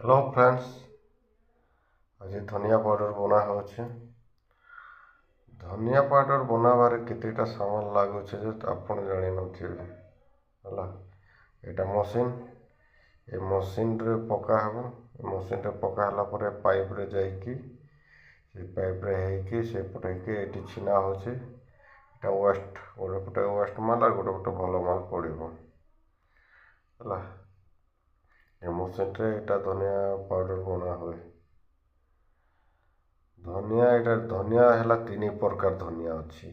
Hello friends, ଆଜି ଧନିଆ powder ବନା ହେଉଛି। ଧନିଆ ପାଉଡ଼ର ବନାବାରେ କେତେଟା ସାମାନ ଲାଗୁଛି ଯେ ଆପଣ ଜାଣିନଥିବେ। ହେଲା, ଏଇଟା ମସିନ୍। ଏ ମସିନ୍ରେ ପକା ହେବ। ମସିନ୍ରେ ପକା ହେଲା ପରେ ପାଇପ୍ରେ ଯାଇକି, ସେ ପାଇପ୍ରେ ହେଇକି, ସେପଟେ ହେଇକି ଏଇଠି ଛିନା ହେଉଛି। ଏଇଟା ୱେଷ୍ଟ, ଗୋଟେ ପଟେ ୱେଷ୍ଟ ମାଲ୍ ଆଉ ଗୋଟେ ପଟେ ଭଲ ମାଲ୍ ପଡ଼ିବ। ହେଲା, ଏ ମସିନ୍ରେ ଏଇଟା ଧନିଆ ପାଉଡ଼ର ବନା ହୁଏ। ଧନିଆ, ଏଇଟା ଧନିଆ ହେଲା। ତିନି ପ୍ରକାର ଧନିଆ ଅଛି।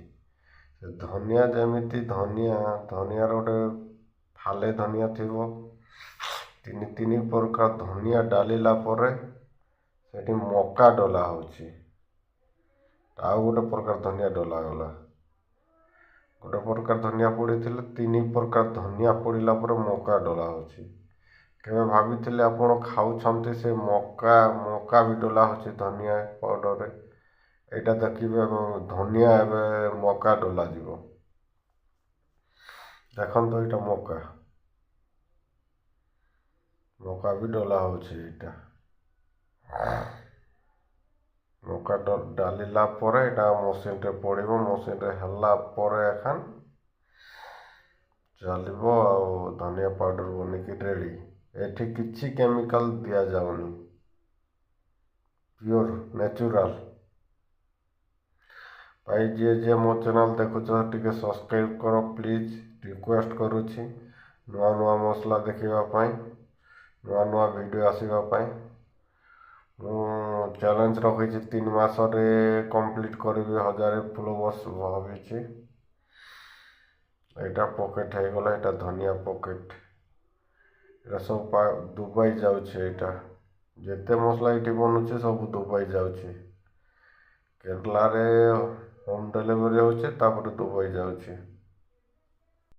ସେ ଧନିଆ ଯେମିତି ଧନିଆ, ଧନିଆର ଗୋଟେ ଫାଲେ ଧନିଆ ଥିବ। ତିନି ତିନି ପ୍ରକାର ଧନିଆ ଡାଲିଲା ପରେ ସେଠି ମକା ଡଲା ହେଉଛି। ଆଉ ଗୋଟେ ପ୍ରକାର ଧନିଆ ଡଲା ଗଲା। ଗୋଟେ ପ୍ରକାର ଧନିଆ ପଡ଼ିଥିଲେ, ତିନି ପ୍ରକାର ଧନିଆ ପଡ଼ିଲା ପରେ ମକା ଡଲା ହେଉଛି। କେବେ ଭାବିଥିଲେ ଆପଣ ଖାଉଛନ୍ତି ସେ ମକା? ମକା ବି ଡଲା ହେଉଛି ଧନିଆ ପାଉଡ଼ରରେ। ଏଇଟା ଦେଖିବେ, ଧନିଆ ଏବେ ମକା ଡଲା ଯିବ। ଦେଖନ୍ତୁ, ଏଇଟା ମକା, ମକା ବି ଡଲା ହେଉଛି। ଏଇଟା ମକା ଡାଲିଲା ପରେ ଏଇଟା ମସିନ୍ରେ ପଡ଼ିବ। ମସିନ୍ରେ ହେଲା ପରେ ଏଖାନ୍ ଚାଲିବ ଆଉ ଧନିଆ ପାଉଡ଼ର ବନିକି ରେଡ଼ି। ଏଠି କିଛି କେମିକାଲ ଦିଆଯାଉନି, ପିଓର ନ୍ୟାଚୁରାଲ। ଭାଇ, ଯିଏ ଯିଏ ମୋ ଚ୍ୟାନେଲ୍ ଦେଖୁଛ, ଟିକେ ସବସ୍କ୍ରାଇବ୍ କର ପ୍ଲିଜ୍, ରିକ୍ୱେଷ୍ଟ କରୁଛି। ନୂଆ ନୂଆ ମସଲା ଦେଖିବା ପାଇଁ, ନୂଆ ନୂଆ ଭିଡ଼ିଓ ଆସିବା ପାଇଁ ମୁଁ ଚ୍ୟାଲେଞ୍ଜ ରଖିଛି। 3 ମାସରେ କମ୍ପ୍ଲିଟ୍ କରିବି 1000 ଫଲୋୱର୍ସ ଭାବିଛି। ଏଇଟା ପକେଟ୍ ହେଇଗଲା। ଏଇଟା ଧନିଆ ପକେଟ୍। ଏଇଟା ସବୁ ଦୁବାଇ ଯାଉଛି। ଏଇଟା ଯେତେ ମସଲା ଏଇଠି ବନୁଛି, ସବୁ ଦୁବାଇ ଯାଉଛି। କେରଳାରେ ହୋମ୍ ଡେଲିଭରି ହେଉଛି, ତାପରେ ଦୁବାଇ ଯାଉଛି।